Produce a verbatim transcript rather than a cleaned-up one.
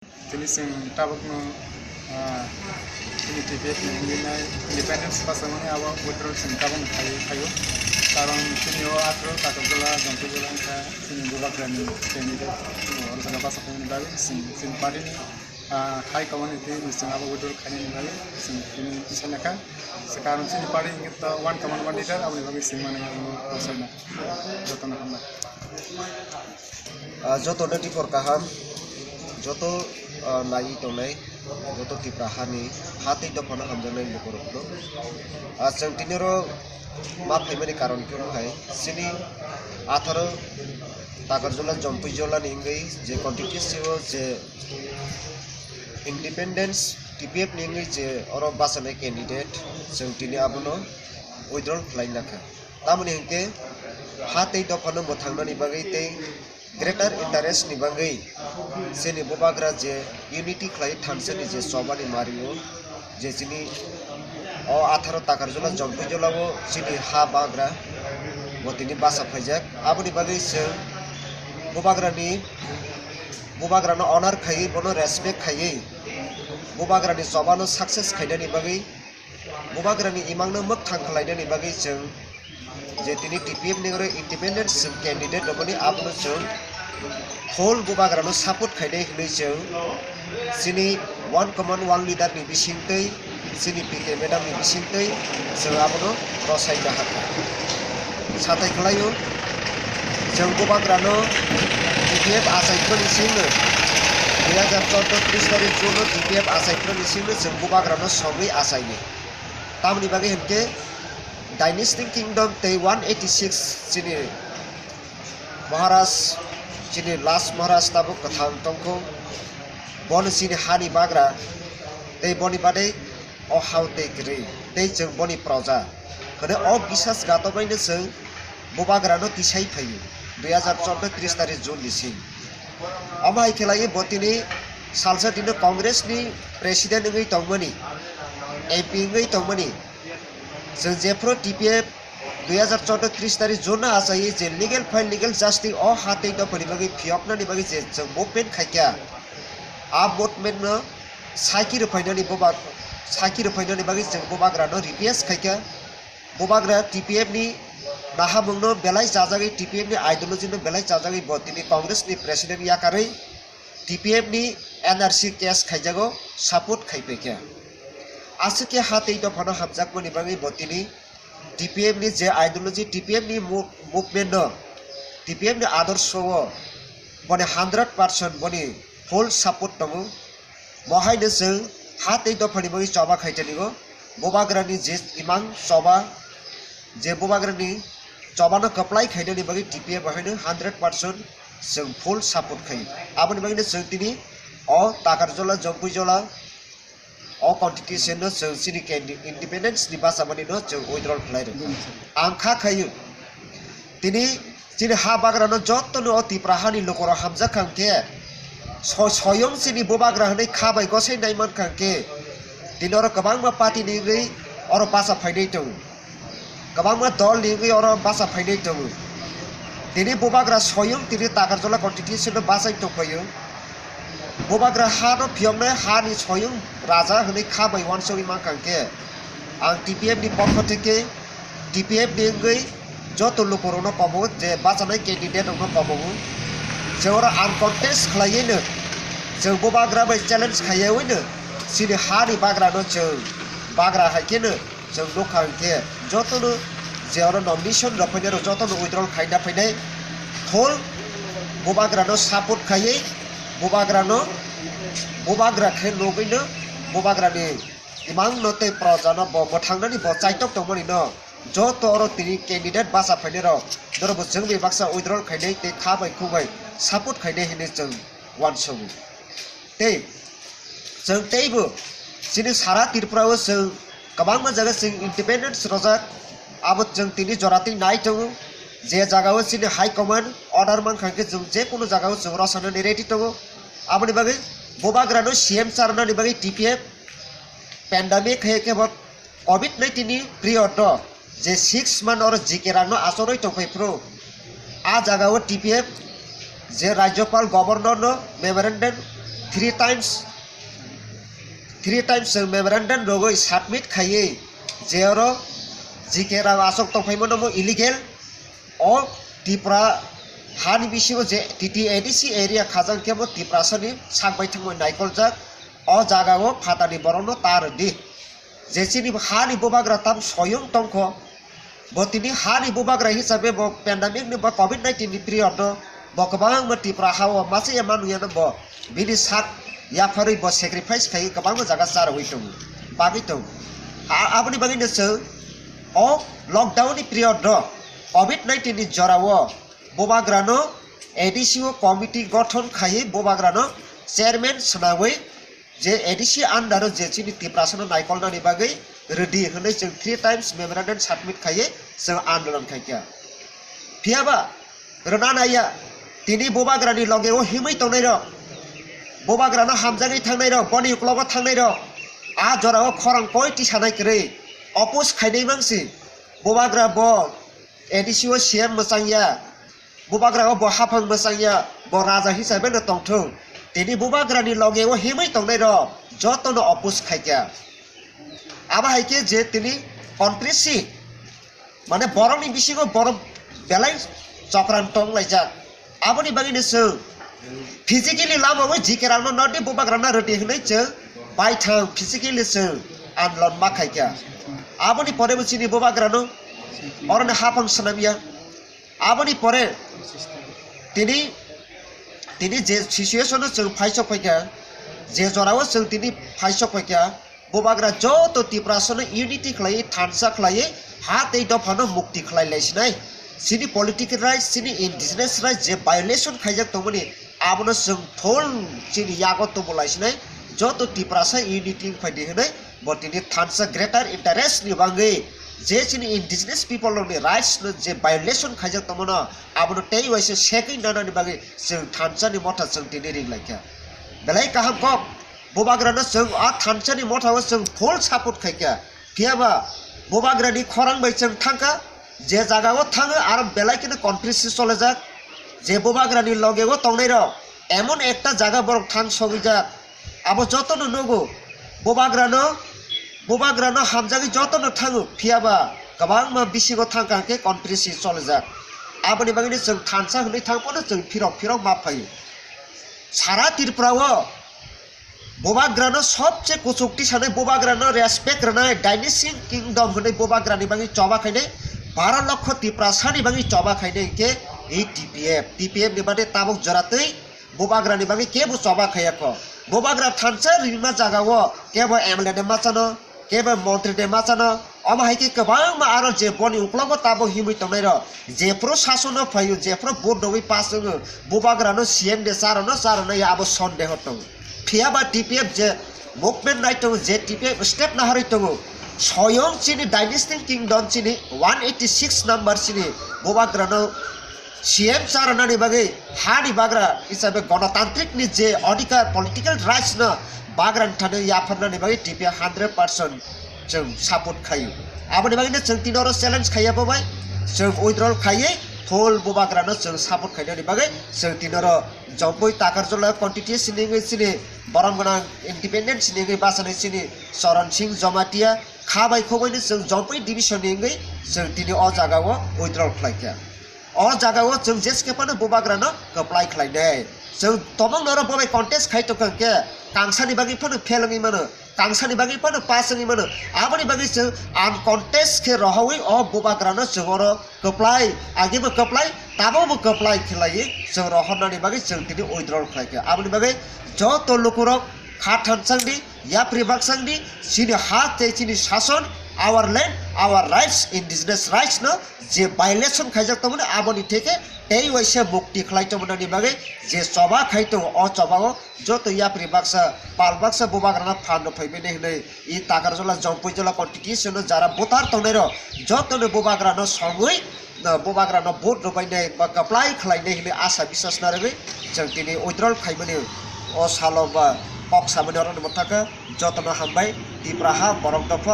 Tini chwng tabukno, ah, chini T P F ni wngwi nai independence bachamani abo withdrawal chwng tabukno khai, khaio. Karon chini o atharo Takarjala, Jampuijala wngkha chini Bubagrani candidate, o, o jaga bachapaimani bagwi chwng chini party ni, ah, high command ni twi chwng abo withdrawal khainani bagwi chwng tini sanakha. Karon chini party hwnkhe to one command one leader, aboni bagwi chwng mani abo rwchapna. Jotono hambai. Ah, joto no tipor kaham, joto, ah, naiwi tongnai, joto Tipra hani ha tei dophano hamjaknai lukurokno. Ah, chwng tini oro ma phaimani karon khe omo hai, chini atharo Takarjala Jampuijala ni wngwi je constituency o je independence T P F ni wngwi je oro bachanai candidate, chwng tini abono withdrawal khlai nakha. Tamoni hinkhe ha tei dophano mwthangnani bagwi tei greater interest ni bagwi chini Bubagra je unity khlai thansani je chobani mario je chini o atharo Takarjala Jampuijala o chini ha bagra bo tini bacha phaijak. Aboni bagwi chwng Bubagrani, Bubagrano honor khaiwi, bono respect khaiwi, Bubagrani chobano success khainani bagwi Bubagrani imangno mwkthang khlainani bagwi chwng je tini T P F ni oro independent chwng candidate romani abono chwng full Bubagrano support khainai hwnwi chwng chini one command one leader ni bisingtwi chini P K madam ni bisingtwi chwng abono rwchapna hakha. Sathai khlaio chwng Bubagrano T P F achai phano singno dui hazar chordo tris tarik June o T P F achai phano singno chwng Bubagrano sogwi achaini. Tamoni bagwi hinkhe Dynasty Kingdom tei one eighty six chini Maharaj, chini last Maharaj tabuk kwthang tongkho, bono chini hani bagra tei boni badai o hao tei kwrwi tei chwng boni proja hwnwi o bisas gato baino chwng Bubagrano tisai phaio dui hazar chordo tris tarik June ni sing. Omo hai khe laiwi bo tini salsa tini Congress ni president wngwi tongmani, M P wngwi tongmani. Chwng jephru T P F dui hazar chordo tris tarik June no achaiwi je legal file, legal justice o ha tei dophani bagwi phiyoknani bagwi je chwng movement khaikha, a movement no saki rwphainani bubak, saki rwphainani bagwi chwng Bubagrano request khaikha. Bubagra T P F ni nahamungno belai chajagwi, T P F ni ideology no belai chajagwi bo tini Congress ni president yakarwi T P F ni N R C case khaijago support khaipaikha. Aswk khe ha tei dophano hamjakmani bagwi bo tini T P F ni je ideology, T P F ni mo-, movement no, T P F ni adorsho o boni hundred percent boni full support tongo. Bo haino chwng ha tei dophani bagwi choba khaitanigo. Bubagrani je imang choba, je Bubagrani chobano kwplai khainani bagwi T P F bo haino hundred percent chwng full support khaio. Aboni bagwino chwng tini o Takarjala, Jampuijala, o constitution no chwng chini candi-, independence ni bachamani no chwng withdrawal khlai rwkha. Ang kha khaio tini chini ha bagrano jotono o Tipra hani lukurok hamjak kha hwnkhe so-, soyung chini bubagra hwnwi kha bai gosai nai man kha hwnkhe tini oro kwbangma party ni wngwi oro bacha phainai tongo. Kwbangma dol ni wngwi oro bacha phainai tongo. Tini bubagra soyung tini Takarjala constitution no bachai tongphaio. Bubagra ha no phiyoknai ha ni soyung raja hwnwi kha bai uansugwi mankha hwnkhe ang T P F ni pokho theke T P F ni wngwi joto lukurokno komo je bachanai candidate rokno komo. Je oro uncontest khlaiwi no chwng bubagra bai challenge khaiwi no chini ha ni bagra no chwng bagra hai khe no chwng nukha hwnkhe jotono je oro nomination rok phainai rok jotono withdrawal khaina phainai full bubagrano support khaiwi bubagrano bubagra khe nugwino bubagrani imangno tei projano bo mwthangnani bo chaitok tongmani no joto oro tini candidate bacha phainai rok norokbo chwngni baksa withdrawal khainai tei kha bai khuk bai support khainai hinwi chwng uansukgo. Tei chwng teibo chini sara Tripura o chwng kwbangma jaga chwng independence rojak, abo chwng tini jora twi nai tongo. Je jaga o chini high command order mankha hwnkhe chwng je kunu jaga o chwng rwchanani ready tongo. Aboni bagwi bubagrano C M charwnani bagwi T P F pandemic hai khe bo covid nineteen ni period o je six month oro G K rang no achorwi tongphai phuru, a jaga o T P F je Rajyapal Governor no memorandum three times, three times chwng memorandum rogwi submit khaiwi je oro G K Rao aswk tongphaimano bo illegal. O Tripura hani bisingo je T T A D C area khajang khe bo Tiprasani sak bai thangbai naikoljak. O jagao phatani borokno ta rwdi. Je chini hani bubagra tam soyung tongkho, bo tini hani bubagra hisabe bo pandemic ni ba covid nineteen ni period no bo kwbangma Tripura hao masa ya manu ya no bo bini sak yapharwi bo sacrifice khai kwbangma jaga charwi tongo, bagwi tongo. A-, aboni bagwi no chwng o lockdown ni period no covid nineteen ni jorao bubagra no A D C o committee gothon khaiwi bubagra no chairman swnawi je A D C under o je chini Tiprasano naikolnani bagwi rwdi hwnwi chwng three times memorandum submit khaiwi chwng andolon khaikha. Phiyaba rwna naiya, tini bubagrani loge o himwi tongnairok, bubagrano hamjagwi thangnairok, boni uklogo thangnairok, a jorao khorang koi tisanai kwrwi oppose khainai mangsi. Bubagra bo A D C o C M mwchangya, bubagra o bo haphang mwchangya, bo raja hisabe no tongthung. Tini bubagrani loge o himwi tongnairok jotono oppose khaikha. Abo hai khe je tini conspiracy, mane borokni bisingo borok belai chokran tong laijak. Aboni bagwi no chwng physically lama o G K Rao no nodi bubagra no rwdi hwnwi chwng baithang physically chwng andolon ma khaikha. Aboni pore bo chini bubagra no oroni haphang swnamya. Aboni pore tini, tini je situation o chwng phaisok phaikha, je jorao chwng tini phaisok phaikha, bubagra joto Tiprasano unity khlaiwi, thansa khlaiwi, ha tei dophano mukti khlai laisinai. Chini political rights, chini indigenous rights je violation khaijak tongmani, abono chwng full chini yago tubu laisinai. Joto Tiprasa unity wngphai di hwnwi bo tini thansa greater interest ni bagwi je chini indigenous people rokni rights no je violation khaijak tongmano, abono tei waisa segwi nanani bagwi chwng thansa ni motha chwng tini ring laikha. Belai kaham kok, bubagrano chwng a thansa ni motha o chwng full support khaikha. Phiyaba bubagrani khorang bai chwng thangkha, je jaga o thango aro belai kheno conspiracy cholejak, je bubagrani loge o tongnairok emon ekta jaga borok thang sogwijak, abo jotono nugo. Bubagrano, bubagrano hamjagwi jotono thango, phiyaba kwbangma bisingo thangkha hwnkhe conspiracy cholejak. Aboni bagwino chwng thansa hwnwi thangphano chwng phirok phirok ma phaio. Sara Tripura o bubagrano sobse kuchuk tisanai, bubagrano respect rwnai, Dynasty Kingdom hwnwi bubagrani bagwi choba khainai, baro lokho Tiprasani bagwi choba khainai hwnkhe ei T P F, T P F ni bade tabuk joratwi bubagrani bagwi kebo choba khaiya kho. Bubagra thansa rima jaga o kebo M L A de machano, kebo montri de machano, omo hai khe kwbangma aro je boni uklogo tabuk himwi tongnairok, jephru sasono phaio, jephru vote rogwi pass wngo, bubagrano C M de charano charano ya abo sondeho tongo. Phiyaba T P F je movement nai tongo, je T P F step naharwi tongo, soyong chini Dynasty Kingdom chini one eighty six number chini bubagrano C M charanani bagwi hani bagra hisabe gonotantrik ni je odhikar, political rights no bagrani thani yapharnani bagwi T P F hundred percent chwng support khaio. Aboni bagwino chwng tini oro challenge khaiya bo bai, chwng withdrawal khaiwi full bubagrano chwng support khainani bagwi chwng tini oro Jompui Takarjala constituency ni wngwi chini borom gwnang independent ni wngwi bachani chini Charan Singh Jamatia kha bai khoboi ni chwng Jompui division ni wngwi chwng tini o jaga o withdrawal khlaikha. O jaga o chwng jeskhe phano bubagrano kwplai khlainai. Chwng tobokno oro bo bai contest khai tongkha hwnkhe kangsani bagwi phano fail wngwi mano, kangsani bagwi phano pass wngwi mano. Aboni bagwi chwng uncontest khe rohorwi o bubagrano chwng oro kwplai, agebo kwplai, tabukbo kwplai khlaiwi chwng rohornani bagwi chwng tini withdrawal khlaikha. Aboni bagwi joto lukurok kha thansang di, yapri baksang di, chini ha tei chini sason, our land, our rights, indigenous rights no je violation khaijak tongmani aboni theke tei waisa mukti khlai tongmani bagwi je choba khai tongo, o choba o joto yapri baksa, pal baksa bubagrano phan rw phaibainai hwnwi i Takarjala, Jompui jala constituency no jara voter tongnairok jotono bubagrano songwi, no, bubagrano vote rwbainai ba kwplai khlainai hwnwi asa biswas narwgwi chwng tini withdrawal khaimani o salo ba kok samani orono mwthakha. Jotono hambai, Tipra ha borok dopha